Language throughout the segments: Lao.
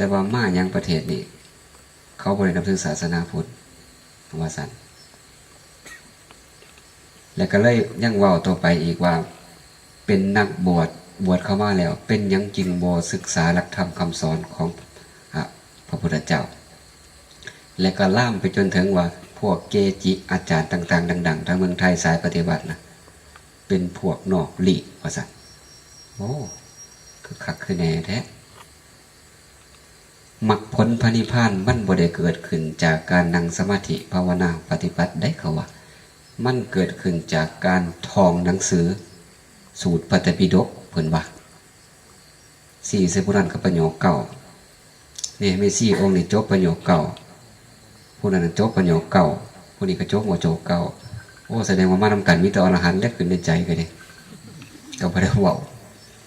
ແຕ່ວ່າມາຫຍັງປະເທດນີ້ ເຂົາບໍ່ໄດ້ນັບຖືສາສະໜາພຸດ ວ່າຊັ້ນ. ແລະກໍເລີຍຍັງເວົ້າຕໍ່ໄປອີກວ່າ ເປັນນັກບວດ ບວດເຂົ້າມາແລ້ວ ເປັນຫຍັງຈຶ່ງບໍ່ສຶກສາຫຼັກທຳຄຳສອນຂອງ ອາ ພະພຸດທະເຈົ້າ? ແລະກໍລາມໄປຈົນເຖິງວ່າ ພວກເກຈິອາຈານຕ່າງໆ ດັງໆ ທາງເມືອງໄທສາຍປະຕິວັດນະ ເປັນພວກນອກລີກ ວ່າຊັ້ນ. ໂອ້ ຄືຄັກຄືແນ່ແທ້. ມັກຜົນພະນິບພານມັນບໍ່ໄດ້ເກີດຂຶ້ນຈາກການນັ່ງສະມາທິພາວະນາປະຕິບັດໃດ ເຂົາວ່າ ມັນເກີດຂຶ້ນຈາກການທ່ອງໜັງສືສູດພະໄຕປິດົກ ເພິ່ນວ່າ. ຊີ້ໃສ່ຜູ້ນັ້ນກໍປະໂຫຍກເກົ້າ ນີ້ແມ່ຊີອົງນີ້ຈົບປະໂຫຍກເກົ້າ ຜູ້ນັ້ນຈົບປະໂຫຍກເກົ້າ ຜູ້ນີ້ກໍຈົບປະໂຫຍກເກົ້າ. ໂອ້ ສະແດງວ່າມານຳກັນ ມີແຕ່ອະລະຫັນແຫຼະ ຂຶ້ນໃນໃຈກໍດີ ກໍບໍ່ໄດ້ເວົ້າ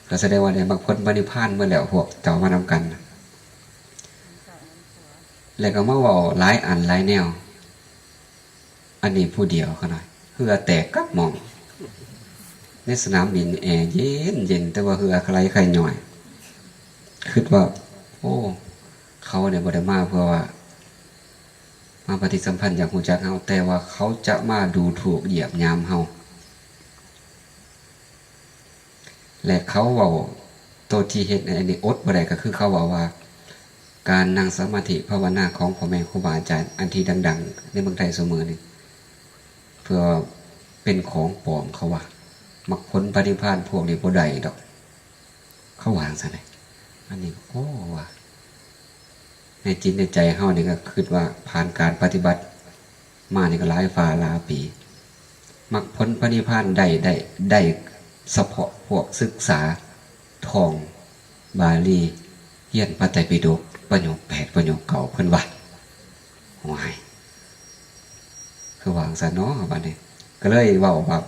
ກໍສະແດງວ່າໄດ້ມັກຜົນພະນິບພານໝົດແລ້ວ ພວກເຈົ້າມານຳກັນ. ແລ້ວກໍມາເວົ້າຫຼາຍອັນຫຼາຍແນວ ອັນນີ້ຜູ້ດຽວຂະໜ້ອຍ ເຫື່ອແຕກກັບໝ່ອງ. ໃນສະໜາມບິນແອເຢັນໆ ແຕ່ວ່າເຫື່ອໄຫຼໄຄຍ້ອຍ. ຄິດວ່າ ໂອ້ ເຂົານີ້ບໍ່ໄດ້ມາເພື່ອວ່າມາປະຕິສຳພັນ ຢາກຮູ້ຈັກເຮົາ ແຕ່ວ່າເຂົາຈະມາດູຖູກຢຽບຫຍາມເຮົາ. ແລະເຂົາເວົ້າ ໂຕທີ່ເຮັດໃຫ້ອັນນີ້ອົດບໍ່ໄດ້ ກໍຄືເຂົາເວົ້າວ່າ ການນັ່ງສະມາທິພາວະນາຂອງພໍ່ແມ່ຄູບາອາຈານ ອັນທີ່ດັງໆໃນເມືອງໄທຊຸມື້ນີ້ ເພື່ອເປັນຂອງປອມ ເຂົາວ່າ ມັກຜົນພະນິບພານພວກນີ້ບໍ່ໄດ້ດອກ ເຂົາວ່າຈັ່ງຊັ້ນເດ. ອັນນີ້ ໂອ້ ວ່າ ໃນຈິດໃນໃຈເຮົານີ້ກໍຄິດວ່າຜ່ານການປະຕິບັດມານີ້ກໍຫຼາຍຟ້າຫຼາຍປີ ມັກຜົນພະນິບພານໄດ້ ໄດ້ ໄດ້ສະເພາະພວກສຶກສາທ່ອງບາລີ ຮຽນພະໄຕປິດົກປະໂຫຍກແປດ ປະໂຫຍກເກົ້າ ເພິ່ນວ່າ. ໂອ້ຍ ຄືວ່າຈັ່ງຊັ້ນເນາະ ບາດນີ້ກໍເລີຍເວົ້າວ່າ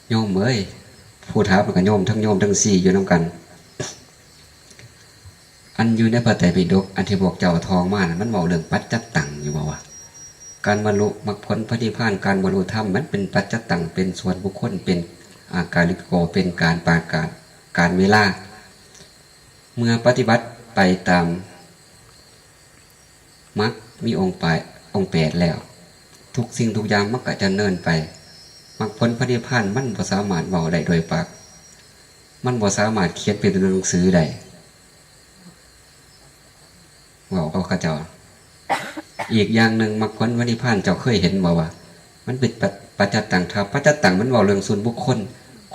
ໂຍມເອີຍ ຜູ້ຖາມມັນກໍໂຍມ ທັງໂຍມທັງຊີຢູ່ນຳກັນ. ອັນຢູ່ໃນພະໄຕປິດົກ ອັນທີ່ພວກເຈົ້າທ່ອງມານັ້ນ ມັນເວົ້າເລື່ອງປັດຈະຕັງຢູ່ບໍ່ວະ? ການບັນລຸມັກຜົນພະນິບພານ ການບັນລຸທຳ ມັນເປັນປັດຈະຕັງ ເປັນສ່ວນບຸກຄົນ ເປັນອາກາລິໂກ ເປັນການປາກການ ການເວລາ. ເມື່ອປະຕິບັດໄປຕາມ ມັກມີອົງປາຍ ອົງແປດແລ້ວ ທຸກສິ່ງທຸກຢ່າງມັນກໍຈະເນີນໄປ. ມັກຜົນພະນິບພານມັນບໍ່ສາມາດເວົ້າໄດ້ດ້ວຍປາກ ມັນບໍ່ສາມາດຂຽນເປັນຕົວໜັງສືໄດ້ ເວົ້າກັບເຂົາເຈົ້າ. ອີກຢ່າງໜຶ່ງ ມັກຜົນພະນິບພານ ເຈົ້າເຄີຍເຫັນບໍ່ວ່າ ມັນເປັນປັດ ປັດຈະຕັງ. ຖ້າປັດຈະຕັງ ມັນເວົ້າເລື່ອງສ່ວນບຸກຄົນ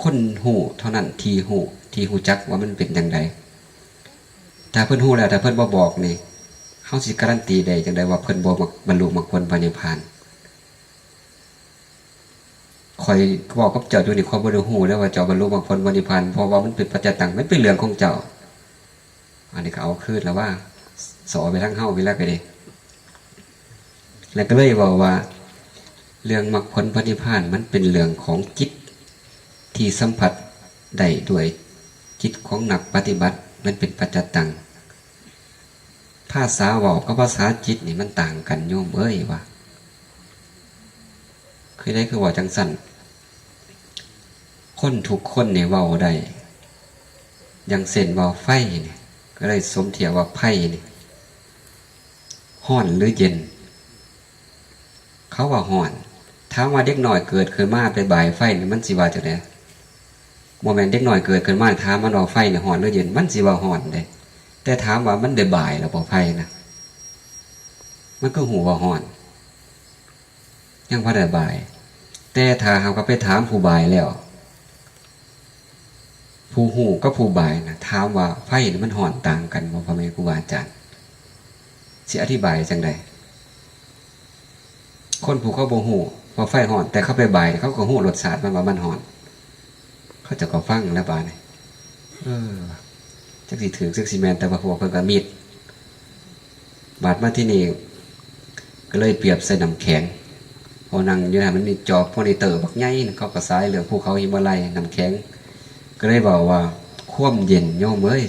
ຄົນຮູ້ເທົ່ານັ້ນທີ່ຮູ້ ທີ່ຮູ້ຈັກວ່າມັນເປັນຈັ່ງໃດ. ຖ້າເພິ່ນຮູ້ແລ້ວ ຖ້າເພິ່ນບໍ່ບອກນີ້ ເຮົາຊິກາຣັນຕີໄດ້ຈັ່ງໃດວ່າເພິ່ນບໍ່ມັກ ບັນລຸມັກຜົນພະນິບພານ? ຂ້ອຍເວົ້າກັບເຈົ້າຢູ່ນີ້ ຂ້ອຍບໍ່ໄດ້ຮູ້ເດ້ວ່າເຈົ້າບັນລຸມັກຜົນພະນິບພານ ເພາະວ່າມັນເປັນປັດຈະຕັງ ມັນເປັນເລື່ອງຂອງເຈົ້າ. ອັນນີ້ກໍເອົາຄືນລະວ່າ ສໍໄປທາງເຮົາໄປແລ້ວກໍດີ. ແລ້ວກໍເລີຍເວົ້າວ່າ ເລື່ອງມັກຜົນພະນິບພານ ມັນເປັນເລື່ອງຂອງຈິດທີ່ສຳຜັດໄດ້ດ້ວຍຈິດຂອງນັກປະຕິບັດ ມັນເປັນປັດຈະຕັງ. ພາສາເວົ້າກັບພາສາຈິດນີ້ມັນຕ່າງກັນໂຍມເອີຍວ່າ. ຄືໃດຄືເວົ້າຈັ່ງຊັ້ນ? ຄົນທຸກຄົນນີ້ເວົ້າໄດ້ ຢ່າງເຊັ່ນວ່າໄຟນີ້ ກໍເລີຍສົມທຽບວ່າໄຟນີ້ ຮ້ອນຫຼືເຢັນ? ເຂົາວ່າຮ້ອນ. ຖາມວ່າເດັກນ້ອຍເກີດຂຶ້ນມາໄປບາຍໄຟນີ້ ມັນຊິວ່າຈັ່ງໃດ? ບໍ່ແມ່ນເດັກນ້ອຍເກີດຂຶ້ນມາ ຖາມມັນວ່າໄຟນີ້ຮ້ອນຫຼືເຢັນ? ມັນຊິວ່າຮ້ອນເດ້. ແຕ່ຖາມວ່າມັນໄດ້ບາຍແລ້ວບໍ່ໄຟນະ? ມັນຄືຮູ້ວ່າຮ້ອນ? ຍັງບໍ່ໄດ້ບາຍ. ແຕ່ຖ້າຫາກວ່າໄປຖາມຜູ້ບາຍແລ້ວ ຜູ້ຮູ້ກັບຜູ້ບາຍນະ ຖາມວ່າໄຟນີ້ມັນຮ້ອນຕ່າງກັນບໍ່ ພໍ່ແມ່ຄູບາອາຈານ? ຊິອະທິບາຍຈັ່ງໃດ? ຄົນຜູ້ເຂົາບໍ່ຮູ້ວ່າໄຟຮ້ອນ ແຕ່ເຂົາໄປບາຍ ເຂົາກໍຮູ້ລົດຊາດມັນວ່າມັນຮ້ອນ. ເຂົາເຈົ້າກໍຟັງແລ້ວບາດນີ້ ເອີ ຈັກຊິຖືກຈັກຊິແມ່ນ ແຕ່ວ່າພວກເພິ່ນກໍມິດ. ບາດມາທີ່ນີ້ກໍເລີຍປຽບໃສ່ນ້ຳແຂງ ເຮົານັ່ງຢູ່ຫັ້ນ ມັນມີຈໍມໍນິເຕີບັກໃຫຍ່ ເຂົາກໍສາຍເລື່ອງພູເຂົາຫິມາໄລ ນ້ຳແຂງ ກໍເລີຍເວົ້າວ່າ ຄວາມເຢັນໂຍມເອີຍ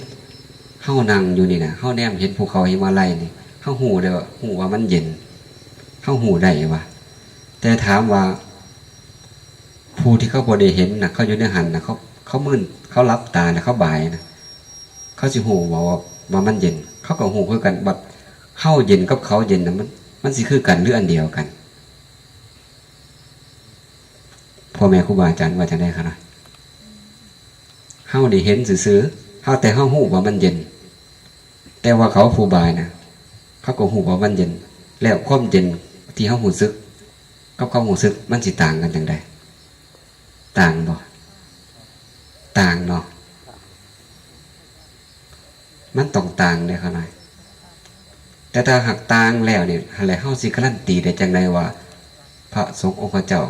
ເຮົານັ່ງຢູ່ນີ້ນະ ເຮົາແນມເຫັນພູເຂົາຫິມາໄລນີ້ ເຮົາຮູ້ໄດ້ວ່າ ຮູ້ວ່າມັນເຢັນ ເຮົາຮູ້ໄດ້ວ່າ ແຕ່ຖາມວ່າ ຜູ້ທີ່ເຂົາບໍ່ໄດ້ເຫັນນະ ເຂົາຢູ່ໃນຫັ້ນນະ ເຂົາ ເຂົາມືນ ເຂົາຫຼັບຕານະ ເຂົາບາຍນະ ເຂົາຊິຮູ້ບໍ່ວ່າ ວ່າມັນເຢັນ ເຂົາກໍຮູ້ຄືກັນ. ບັດເຮົາເຢັນກັບເຂົາເຢັນນະ ມັນ ມັນຊິຄືກັນ ຫຼື ອັນດຽວກັນ? ພໍ່ແມ່ຄູບາອາຈານວ່າຈັ່ງໃດຄະນະ? ເຮົານີ້ເຫັນຊື່ໆ ເຮົາ ແຕ່ເຮົາຮູ້ວ່າມັນເຢັນ, ແຕ່ວ່າເຂົາຜູ້ບາຍນະ ເຂົາກໍຮູ້ວ່າມັນເຢັນ. ແລ້ວຄວາມເຢັນທີ່ເຮົາຮູ້ສຶກ ກັບເຂົາຮູ້ສຶກ ມັນຊິຕ່າງກັນຈັ່ງໃດ? ຕ່າງບໍ່? ຕ່າງເນາະ. ມັນຕ້ອງຕ່າງເດ້ຂ້ານ້ອຍ. ແຕ່ຖ້າຫາກຕ່າງແລ້ວນີ້ ຫັ້ນແຫຼະ ເຮົາຊິກາລັນຕີໄດ້ຈັ່ງໃດວ່າ ພະສົງອົງຄະເຈົ້າ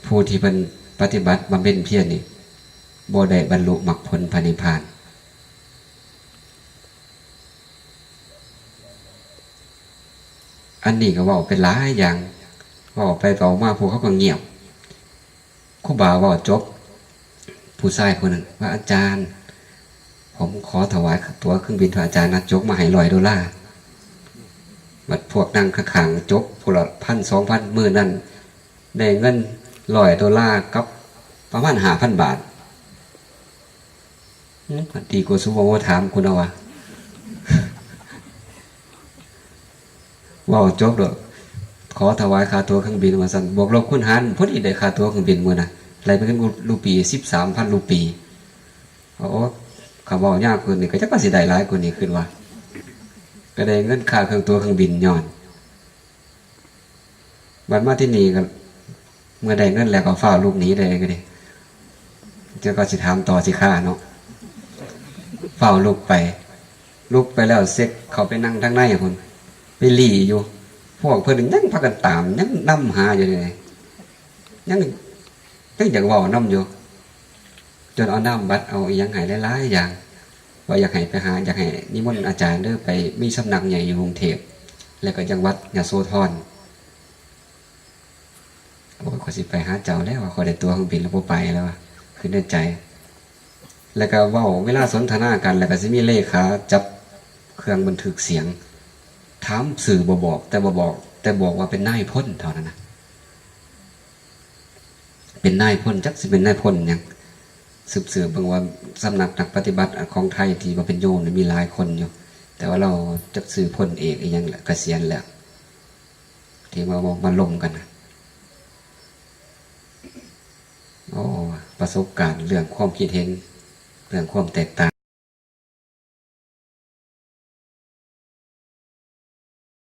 ຜູ້ທີ່ເພິ່ນປະຕິບັດບຳເພັນພຽນນີ້ ບໍ່ໄດ້ບັນລຸມັກຜົນພະນິບພານ? ອັນນີ້ກໍເວົ້າໄປຫຼາຍຢ່າງ, ເວົ້າໄປເວົ້າມາ ພວກເຂົາກໍງຽບ. ຄູບາເວົ້າຈົບ, ຜູ້ຊາຍຜູ້ໜຶ່ງວ່າ, ອາຈານ, ຜົມຂໍຖວາຍຕົ໋ວເຄື່ອງບິນພະອາຈານນະ, ຈົກມາໃຫ້ຮ້ອຍໂດລາ. ບັດພວກນັ່ງຂ້າງໆ ຈົກຜູ້ລະພັນສອງພັນ, ມື້ນັ້ນໄດ້ເງິນຮ້ອຍໂດລາກັບປະມານຫ້າພັນບາດ. ອືມ ດີກວ່າສຸມາໂອຖາມກູເນາະວ່າ. ເວົ້າຈົບໂລດ, ຂໍຖວາຍຄ່າຕົ໋ວເຄື່ອງບິນວ່າຊັ້ນ, ບວກລົບຄູນຫານ ພໍດີໄດ້ຄ່າຕົ໋ວເຄື່ອງບິນມື້ນະ, ໄລ່ເປັນເງິນລູປີ ສິບສາມພັນລູປີ. ໂອ້ ຄັນເວົ້າຍາວຂຶ້ນນີ້ ກໍຈັກວ່າຊິໄດ້ຫຼາຍກວ່ານີ້, ຄິດວ່າ ກໍໄດ້ເງິນຄ່າເຄື່ອງ ຕົ໋ວເຄື່ອງບິນຍ້ອນ ບັດມາທີ່ນີ້ກໍ ເມື່ອໄດ້ເງິນແລ້ວກໍຟ້າວລຸກໜີໄດ້ກໍດີ. ເຈົ້າກໍຊິຖາມຕໍ່ຊິຄາເນາະ. ຟ້າວລຸກໄປ, ລຸກໄປແລ້ວເຊັກເຂົ້າໄປນັ່ງທາງໃນພຸ້ນ, ໄປຫຼີ່ຢູ່. ພວກເພິ່ນຍັງພາກັນຕາມ, ຍັງນຳຫາຢູ່ເດ, ຍັງ ຍັງຢາກເວົ້ານຳຢູ່. ຈົນເອົານາມບັດ ເອົາອີ່ຫຍັງໃຫ້ຫຼາຍໆຢ່າງ, ວ່າຢາກໃຫ້ໄປຫາ, ຢາກໃຫ້ນິມົນອາຈານເດີ, ໄປມີສຳນັກໃຫຍ່ຢູ່ກຸງເທບ ແລ້ວກໍຈັງຫວັດຍະໂສທອນ. ໂອ້ຍ ຂ້ອຍຊິໄປຫາເຈົ້າແລ້ວ, ຂ້ອຍໄດ້ຕົ໋ວເຄື່ອງບິນແລ້ວ, ບໍ່ໄປແລ້ວວ່າ, ຄິດໃນໃຈ. ແລ້ວກໍເວົ້າ, ເວລາສົນທະນາກັນ ແລ້ວກໍຊິມີເລຂາຈັບເຄື່ອງບັນທຶກສຽງ. ຖາມຊື່ບໍ່ບອກ, ແຕ່ບໍ່ບອກ, ແຕ່ບອກວ່າເປັນນາຍພົນເທົ່ານັ້ນນະ. ເປັນນາຍພົນ, ຈັກຊິເປັນນາຍພົນຫຍັງ. ສືບໆເບິ່ງວ່າສຳນັກນັກປະຕິບັດຂອງໄທທີ່ວ່າເປັນໂຍມນີ້ມີຫຼາຍຄົນຢູ່, ແຕ່ວ່າລາວຈັກຊື່ພົນເອກອີ່ຫຍັງລະ, ກະສຽນແລ້ວ, ທີ່ວ່າມາລົມກັນນະ. ໂອ້ ປະສົບການເລື່ອງຄວາມຄິດເຫັນ, ເລື່ອງຄວາມແຕກຕ່າງ.